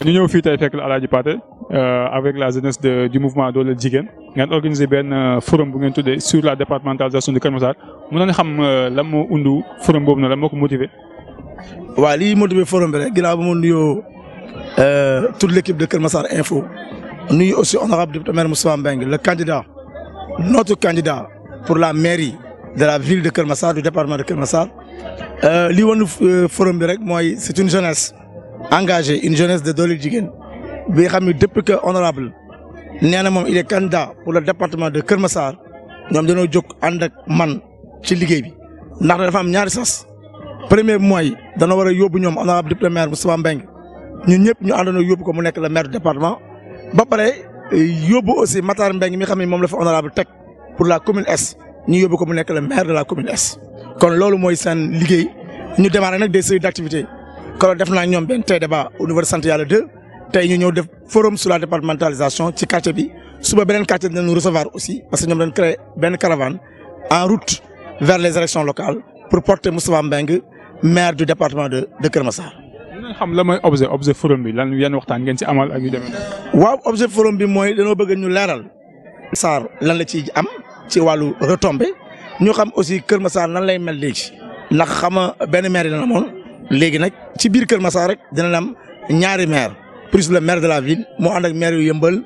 ñu ñëw fii tey fekk la Alaaji Pathé avec la jeunesse du mouvement Dooleel Jigéen ngeen organiser benn forum bu ngeen tuddee sur la départementalisation de Kër Massar mën nañu xam lan moo undu forum boobu nag lan moo ko motivé. waaw lii motivé forum bi rek ginnaaw ba ma nuyoo toute l'équipe de Kër Massar Info nuyu aussi honorable député maire Moustapha Mbengue le candidat notre candidat pour la mairie de la ville de Kër Massar du département de Kër Massar li woon forum bi rek mooy c'est une jeunesse engagée une jeunesse de Dooleel Jigéen bi nga xam ne depuis que honorable nee na moom il est candidat pour le département de Kër Massar ñoom dañoo jóg ànd ak man ci liggéey bi ndax dafa am ñaari sas premier mooy dana war a yóbbu ñoom honorable député maire Moustapha Mbengue ñun ñëpp ñu àndandoo yóbbu ko mu nekk le maire du département ba pare yóbbu aussi Matar Mbengue mi xam ne moom la fa honorable teg pour la commune Est ñu yóbbu ko mu nekk le maire de la commune Est kon loolu mooy seen liggéey ñu démarré nag des séries d'activités kon def naa ñoom benn tey débat au niveau de Sant Yàlla 2 tey ñu ñëw def forum sur la départementalisation ci quartier bi suba beneen quartier dinañu recevoir aussi parce que ñoom dañ créé benn caravane en route vers les élections locales pour porter Moustapha Mbengue maire du département de Kër Massar. ñu xam la mooy objet forum bi lan yan waxtaan ngeen ci amal ak yu demee. waaw objet forum bi mooy dañoo bëgg ñu leeral. Massar lan la ci am ci wàllu retombée ñu xam aussi Kër Massar nan lay mel léegi ndax xama benn maire dina amoon léegi nag ci biir Kër Massar rek dina am ñaari maire plus le maire de la ville moo ànd ak maire yu Yëmbal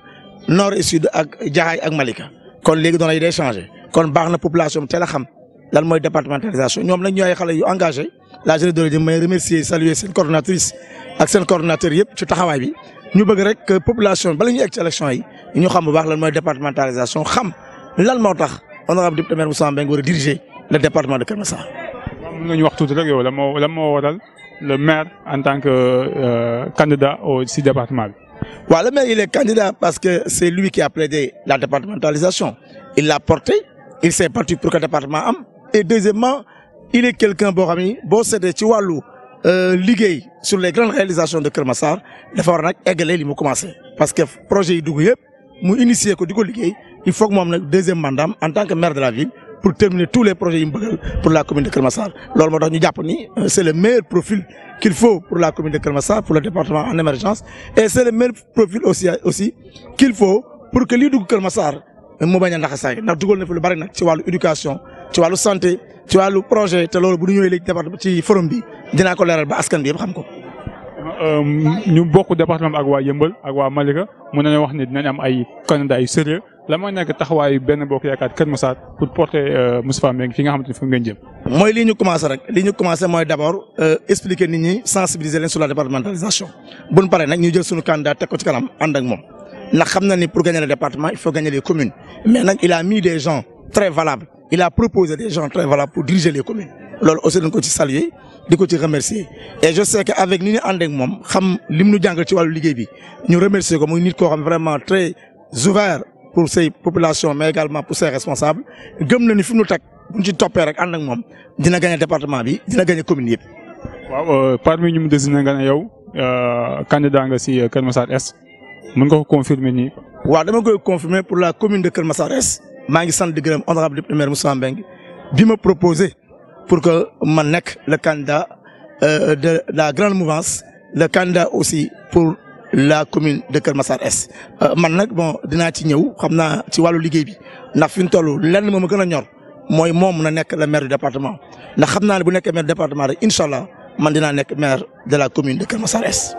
nord et sud ak Jaxaay ak Malika kon léegi doon yi day changé kon baax na population bi teel a xam lan mooy départementalisation ñoom nag ñooy xale yu engagé la jeunesse de may remercier saluer seen coordonnatrice ak seen coordonnateur yëpp ci taxawaay bi ñu bëgg rek que population bala ñuy egg ci élection yi ñu xam bu baax lan mooy départementalisation xam lan moo tax honorable député maire Moustapha Mbengue war a diriger le département de Kër Massar. mën nga ñu wax tuuti rek yow lan moo waral le maire en tant que candidat au si département bi. waaw le maire il est candidat parce que c'est lui qui a plaidé la départementalisation il l'a porté il s'est battu pour que le département am et deuxièmement il est quelqu'un boo xam ni boo seetee ci wàllu liggéey sur les grandes réalisations de Kër Massar dafa war nag eggale li mu commencé parce que projet yi dugg yëpp mu initier ko di ko liggéey il faut que mu am nag deuxième mandat en tant que maire de la ville pour terminer tous les projets yi mu bëggal pour la commune de Kër Massar loolu moo tax ñu jàpp ni c'est le meilleur profil qu'il faut pour la commune de Kër Massar pour le département en émergence et c'est le meilleur profil aussi qu'il faut pour que lii dugg Kër Massar mu bañ a naxasaay ndax dugal na fi lu bari nag ci wàllu éducation ci wàllu santé ci wàllu projet te loolu bu ñu ñëwee léegi département ci forum bi dinaa ko leeral ba askan bi yëpp xam ko. ñu bokk département bi ak waa Yëmbal ak waa Malika mën nañoo wax ne dinañ am ay candidats yu sérieux la mooy nekk taxawaayu benn bokk yaakaar Kër Massar pour porter Moustapha Mbengue fi nga xamante ni fu ngeen jëm. mooy lii ñu commencé rek li ñu commencé mooy d'abord expliquer nit ñi sensibiliser leen sur la départementalisation bu ñu paree nag ñu jël suñu candidat teg ko ci kanam ànd ak moom ndax xam na ni pour gagner le département il faut gagner les communes mais nag il a mis des gens très valables il a proposé des gens très valables pour diriger les communes loolu aussi dañ ko ci saluer di ko ci remercier et je sais que avec ni ñu ànd ak moom xam lim ñu jàngal ci wàllu liggéey bi ñu remercier ko muy nit koo xam vraiment très ouvert pour ses populations mais également pour ses responsables gëm na ni fi mu teg bu ñu ci toppee rek ànd ak moom dina gagner département bi dina gagner commune yëpp. waaw parmi ñu mu désigné nga ne yow candidat nga si Kër Massar Est mën nga ko confirmer nii. waaw dama koy confirmer pour la commune de Kër Massar Est maa ngi sant di gërëm honorable député maire Moustapha Mbengue bi ma proposé pour que ma nekk le candidat de la grande mouvance le candidat aussi pour la commune de Kër Massar Est man nag bon dinaa ci ñëw xam naa ci wàllu liggéey bi ndax fi mu toll lenn moom a gën a ñor mooy moom na nekk le maire du département ndax xam naa ne bu nekkee maire du département rek incha allah man dinaa nekk maire de la commune de Kër Massar Est.